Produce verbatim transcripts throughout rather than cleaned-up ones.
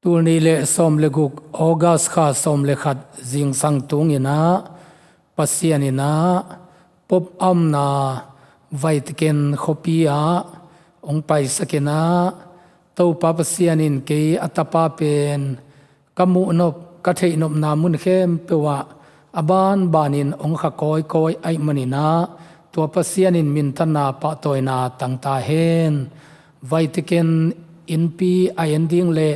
Tul nih le sawm le guk, August kha sawm le khat zingsang tunginah Pasian inah Pope a omna Vatican khuapi ah hong paisak inah, Topa Pasian in kei a tapa pen ka muhnop, ka theihnopna mun khempeuh ah a banbanin hong kha kawikawi ahih maninah, tua Pasian in minthanna pahtawina tangta hen. Vatican innpi a en ding le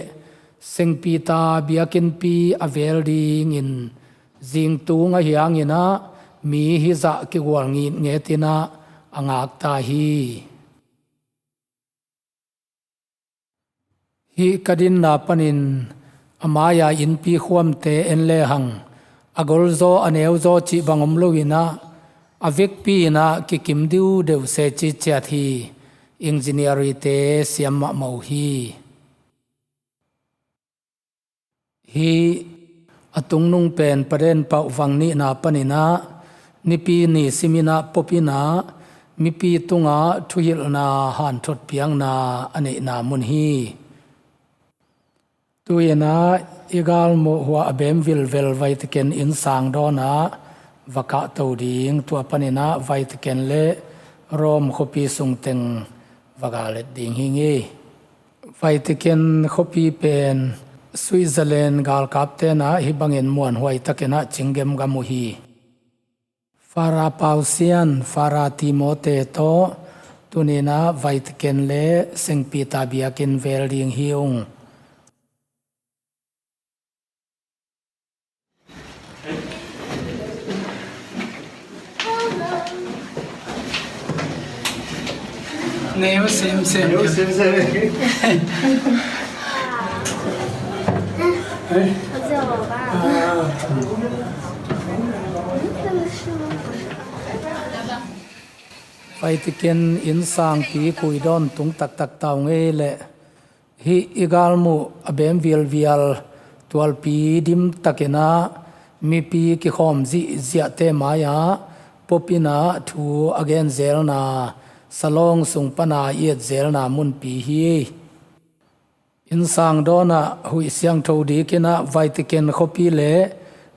St. Peter biakinnpi a vel dingin zingtung ahi hanginah mi hizah kigual ngitngetinah a ngakta hi. Hih ka dinna panin a mai-a innpi khuamte en lehang, a golzaw a neuzaw cih bang om loinah, a vekpi inah kikim diudeuh se citciat hi. Engineer-te siam mahmah uh hi. Hih a tungnung pen Paden pauh vang nihna paninah, Nipi ni siminah Pope inah mipi tungah thuhilhna hanthot piakna a neihna mun hi. Tu-inah i galmuh hua a bem vilvel Vatican innsang dawnah va kahto ding, tua paninah Vatican le Rome khuapi sungteng va galet ding hi ngei. Vatican khuapi pen Switzerland galkap tenah hih bangin muanhuai takinah cinggemgam uh hi. Fara Pausian, Fara Timote tawh tuninah Vatican le St. Peter biakinn vel ding hi ung. Neu semsem. Neu semsem. Vatican innsangpi kuidawn tung taktak tau ngei leh, hih i galmuh a bem vialvial tualpi dimtakinah mipi kikhawm zihziahte mai-ah Pope inah thu a genzelna, salawng sung pana i etzelna munpi hi. Innsang dawnah huih siangtho dikinah Vatican khuapi le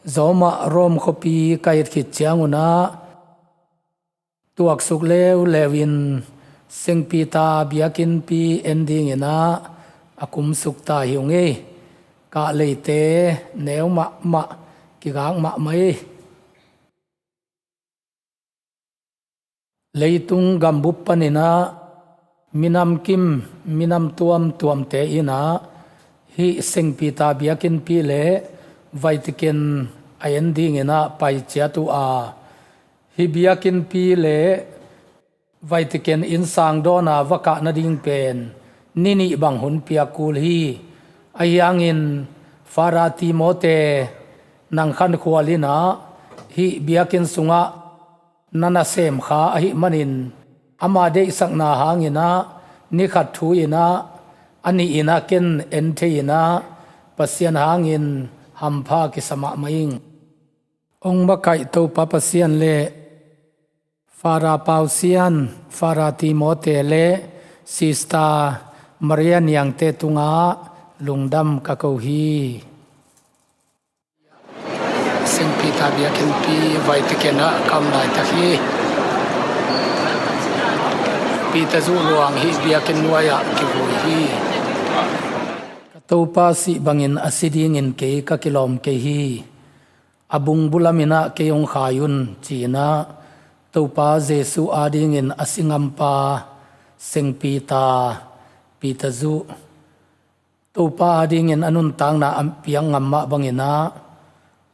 zawmah Rome khuapi ka et khit ciangunah tuaksuk leuleu in St. Peter biakinnpi en dinginah a kumsuk ta hi ung ei. Kah leite neu mahmah, kigak mahmah ei. Leitung gambup paninah minam kim, minam tuamtuamte inah hih St. Peter biakinnpi le Vatican a en dinginah pai ciat uh a, hih biakinnpi le Vatican innsang dawna va kah nading pen ni nih bang hun piak kul hi. Ahi hangin Fara Timote nang khankhual inah hih biakinn sungah na nasem kha ahih manin, ama deihsakna hanginah ni khat thu inah, a nih inah ken en thei inah Pasian hangin hampha kisa mahmah ing. Hong makaih Topa Pasian le Fara Pausian, Fara Timote le Sister Maria Niangte tungah lungdam ka ko hi. St. Peter biakinnpi Vatican ah ka om laitak hi. Peter Zu Luang hih biakinn nuai-ah kivui hi. Ka Topa sih bangin a si dingin kei ka kilawm kei hi. A bungbu laminah kei hong khai un, ci-inah Topa Jesuh adingin a si ngampa St. Peter, Peter Zu, Topa adingin a nuntakna a piak ngam mah banginah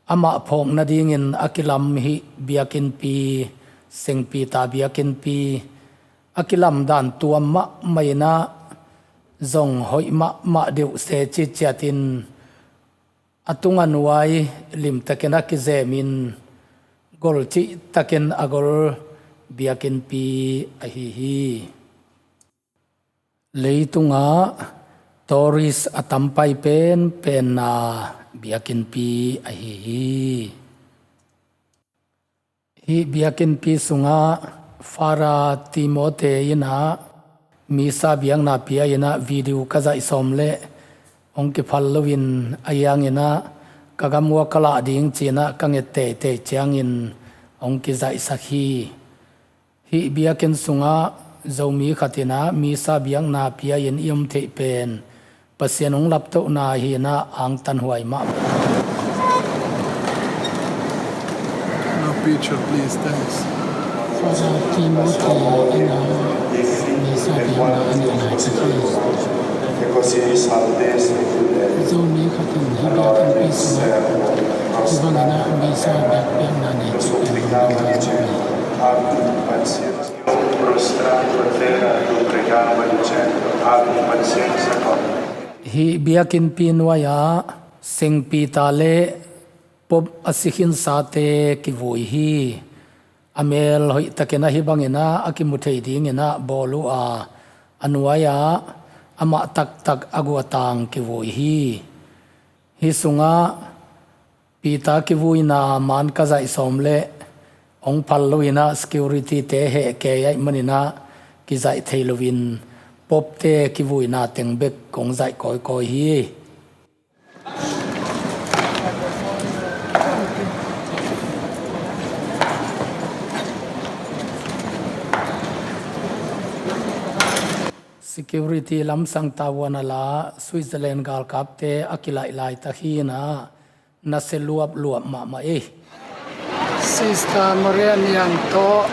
amah phawk nadingin a kilam hih biakinnpi, St. Peter biakinnpi, a kilamdan tuam mahmah inah zong hoih mahmah deuh se citciatin a tunga nuai limtakin a kizemin golcihtakin a gol biakinnpi ahi hi. Leitungah tourist a tampai penpenna biakinnpi ahi hi. Hih biakinnpi sungah Fara Timote inah Misa biakna pia inah video ka zaih sawm leh hong kiphal loin a hiangin ah ka gam uah ka lah ding ci-in ah ka nget teitei ciangin hong kizaihsak hi. Hih biakinn sungah Zomi khat in ah Missa biakna pia-in i om theih pen Pasian hong laptohna hi-in ah angtanhuai mahmah. No picture, please. Thanks. Father Timothy in a Missa biakna a neih lai ka hi. Zomi khat in hih biakinnpi sungah hih bangin ah Missa biak, biakna nei cih pen hong dong hi. Hih biakinnpi nuai-ah Saint Peter le Pope a si khinsate kivui hi. A mel hoihtakin ah hih bangin ah a kimu thei dingin ah bawl uh a, a nuai-ah amah taktak a guatang kivui hi. Hih sungah Peter kivuina man ka zaih sawm leh hong phal loin ah security-te heh kei ahih manin ah kizaih thei loin Pope-te kivuina teng bek kong zaih kawikawi hi. Security lamsang tavuan a la Switzerland galkapte a kilaih laitak hi-in ah nasia luapluap mahmah ei. Sister Maria Niang tawh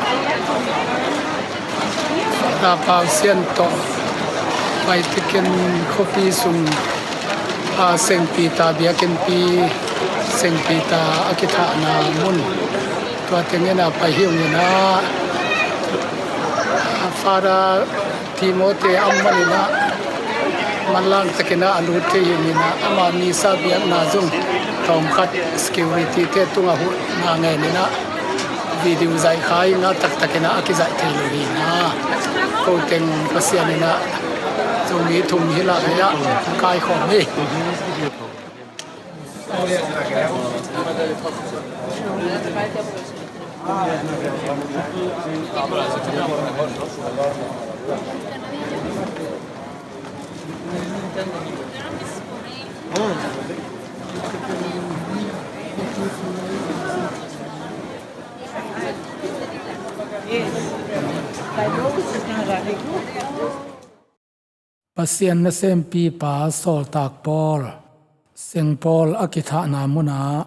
Father Pau Sian tawh Vatican khuapi sung, a, Saint Peter biakinnpi, Saint Peter a kithahna mun, tua tengin ah pai hi ung in ah, a, Father Timothy a om manin ah manlang takin ah a lut thei hi-in ah, ama Missa biakna zong tawmkhat security-te tungah huhna ngenin ah video zaihkhai ngah taktakin ah a kizaih thei lo hi-in ah, ko teng Pasian in ah Zomi thum hih lai-ah kaikhawm hi. Pasian nasempipa Sawltak Paul, Saint Paul a kithahna munah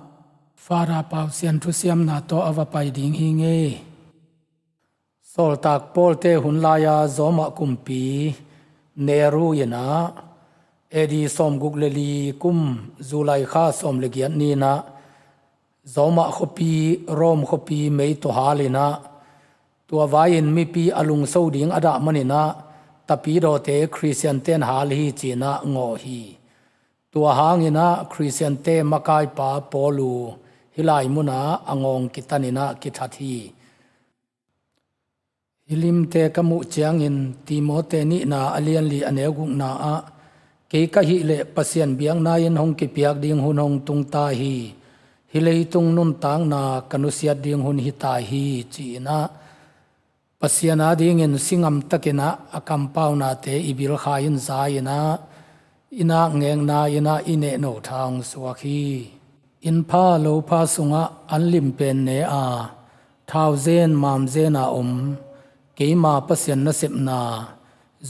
Father Pau Sian thusiamna tawh a va pai ding hi ngei. Sawltak Paul-te hun lai-a Rome kumpi Nero in ah A D sawmguk le li kum July kha sawm le giat ni-in ah Rome khuapi, Rome khuapi mei tawh hal in ah, tua vai-in mipi a lungso ding a dah manin ah Tapidawte Khristian-te'n hal hi ci-in ah ngawh hi. Tua hangin ah Khristian-te makaipa Paul uh hih lai munah a ngawng kitanin ah kithat hi. Hih limte ka muh ciangin Timothy nihna a lianli a neu gukna ah, kei ka hih leh Pasian biakna in hong kipiak ding hun hong tung ta hi. Hih leitung nuntakna ka nusiat ding hun hi ta hi, ci-in ah Pasian adingin si ngamtakin ah a kampaunate i bilkhai-in za-in ah, i nakngekna in ah i nehno tha hong suak hi. Inn pha lo pha sungah an lim pen ne a, thauzen mamzen a om keima Pasian nasepna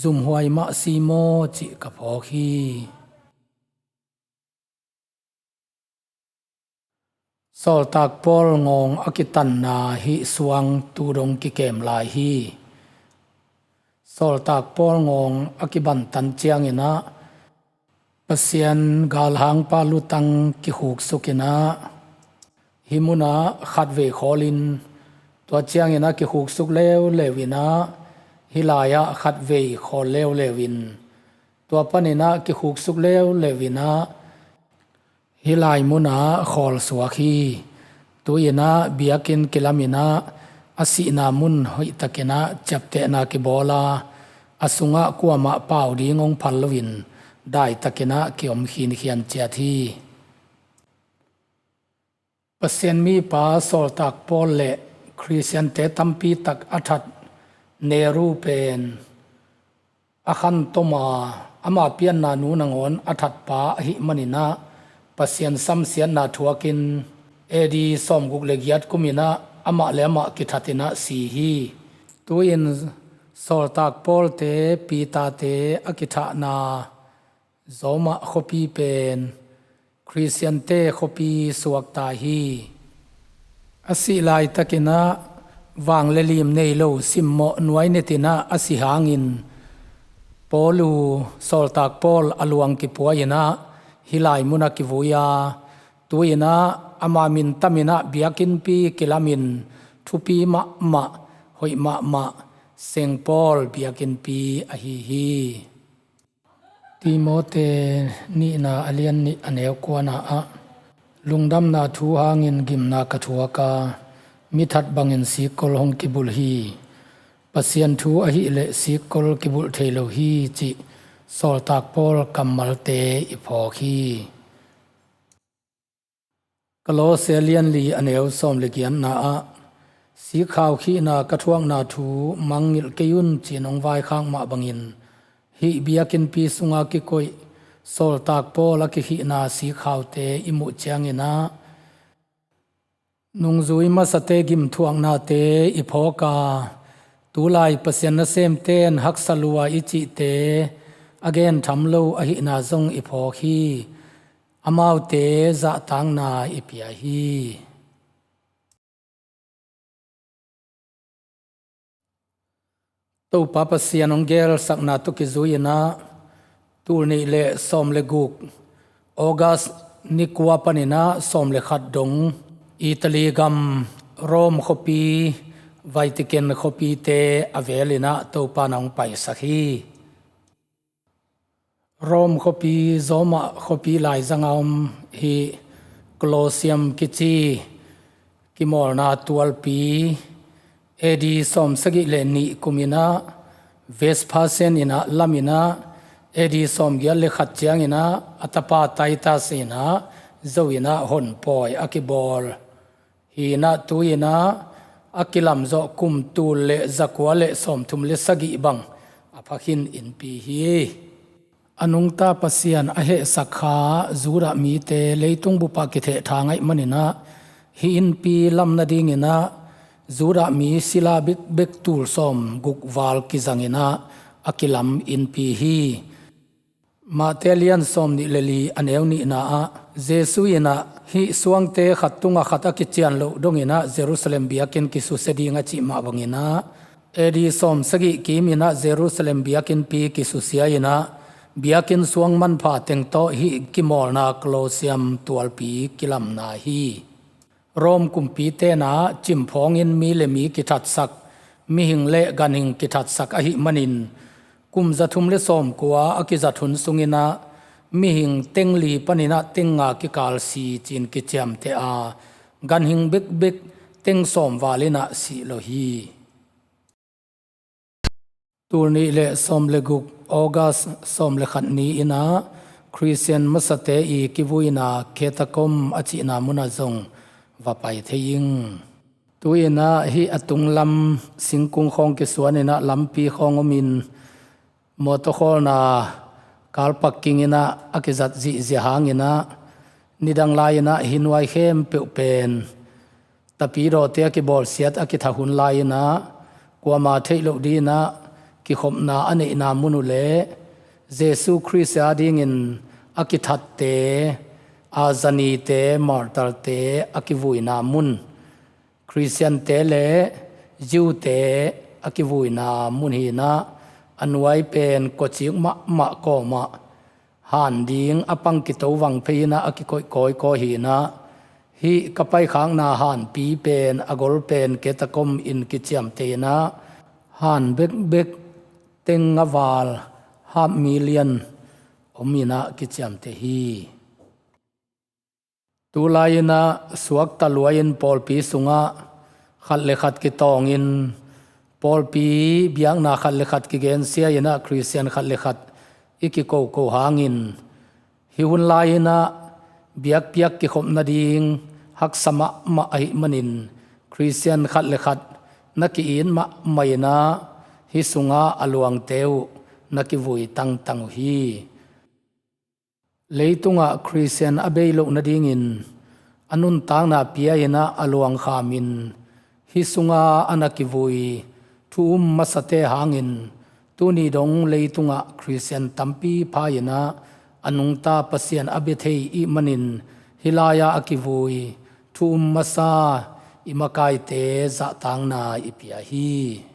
zumhuai mah si maw cih ka phawk hi. Sawltak Paul ngawng a kitanna hih suang tu dong kikem lai hi. Sawltak Paul ngawng a kibantan ciangin ah Pasian galhangpa lutang kikhuksuk in ah, hih munah khatvei khawlin, tua ciangin ah kikhuksuk leuleu in ah, hih lai-ah khatvei khawl leuleu in, tua panin ah kikhuksuk leuleu in ah, hih lai munah khawl suak hi. Tu-in ah biakinn kilamin ah, a sihna mun hoihtakin ah ciaptehna kibawl a, a sungah kuamah pau ding hong phal loin daitakin ah kiom khinkhian ciat hi. Pasian mipa Sawltak Paul le Khristiante tampi tak a that Nero pen a khantom a, Ama pianna nu nangawn a thatpa ahih manin ah Pasian samsiatna thuakin A D sawmguk le giat kumin ah amah le amah kithatin ah si hi. Tu-in sawltak Paul-te, Peter-te a kithahna Rome khuapi pen Khristiante khuapi suakta hi. A sih laitakin ah vang le lim nei lo simmawh nuai netin ah a si hangin Paul uh, sawltak Paul a luang kipua-in ah hih lai munah kivui a, tu-in ah ama min tamin ah biakinnpi kilamin thupi mahmah, hoih mahmah Saint Paul biakinnpi ahi hi. Timote nihna a lian nih a neu kuana ah lungdamna thu hangin gimna ka thuak a, mi that bangin sikkol hong kibulh hi. Pasian thu ahih leh sikkol kibulh thei lo hi, cih sawltak Paul kammalte i phawk hi. Kolose lian li a neu sawm le giatna ah, sikkhau khihna ka thuakna thu mangngilh kei un, ci-in hong vaikhak mah bangin, hih biakinnpi sunga kikoih sawltak Paul a kikhihna sikkhaute i muh ciangin ah, nungzui masate gimthuaknate i phawk a, tulai Pasian nasemte in haksa lua i cihte a gen tham lo ahihna zong i phawk hi. Amaute zahtakna i pia hi. Topa Pasian hong gelsakna tawh kizui-in ah, tul nih le sawm le guk, August ni kua panin ah sawm le khat dong, Italy gam, Rome khuapi, Vatican khuapite a velin ah Topa in hong paisak hi. Rome khuapi, Rome khuapi laizang a om hih Colosseum kici kimawlna tualpi, A D sawmsagih le nih kumin ah Vespasian in ah lamin ah, A D sawmgiat le khat ciangin ah a tapa Titus in ah zo-in ah honpawi a kibawl hi-in ah, tu-in ah a kilamzawh kum tul le zakua le sawmthum le sagih bang a phakhin inpi hi. A nungta Pasian a hehsak kha Judah mite leitung bupah kithehthang ahih manin ah, hih innpi lam nadingin ah Judah mi sila bekbek tul sawmguk val kizangin ah a kilam innpi hi. Mate lian sawmnih le li a neu nihna ah, Jesu in ah hih suangte khat tungah khat a kician loh dongin ah Jerusalem biakinn kisusia ding a cih mah bangin ah, A D sawmsagih kimin ah Jerusalem biakinnpi kisusia-in ah, biakinn suang manpha teng tawh hih kimawlna Colosseum tualpi kilamna hi. Rome kumpite in ah cimphawngin mi le mi kithatsak, mihing le ganhing kithatsak ahih manin, kum zathum le sawmkua a kizat hun sungin ah mihing teng li panin ah teng nga kikal si ci-in kiciamteh a, ganhing bekbek teng sawm valin ah sih lo hi. Tul nih le sawm le guk, August sawm le khat ni-in ah Khristian masate i kivuina catacomb a cihna munah zong va pai thei ing. Tu-in ah hih a tunglam singkung khawng kisuanin ah lampi khawng omin, mawtaw khawlna car parking-in ah a kizat zihziah hangin ah, nidang lai-in ah hih nuai khempeuh pen tapidawte a kibawlsiat a kitha hun lai-in ah, kuama theih loh dingin ah kikhopna a neihna mun uh le Jesu Khrist a dingin a kithatte, a zanite, martarte a kivuina mun, Khristiante le Jew-te a kivuina mun hi-in ah, a nuai pen kawcik mahmah kawmah han ding a pang kito vang phei-in ah a kikoih kawikawi hi-in ah, hih ka paikhakna hanpi pen a gol pen catacomb in kiciamteh-in ah, han bekbek teng nga val half million om-in ah kiciamteh hi. Tu lai-in ah suakta lua-in pawlpi sungah khat le khat kitawngin, pawlpi biakna khat le khat kigensia-in ah Khristian khat le khat i kikoko hangin, hih hun lai-in ah biakpiak kikhop nading haksa mahmah ahih manin, Khristian khat le khat na ki-it mahmah-in ah, hih sungah a luangte uh na kivui tangtang uh hi. Leitungah Khristian a bei loh nadingin a nuntakna pia-in ah a luangkhamin hih sunga a na kivui thu um masate hangin tuni dong leitungah Khristian tampi pha-in ah a nungta Pasian a bia thei ih manin hih lai-ah a kivui thu um masa i makaite zahtakna i pia hi.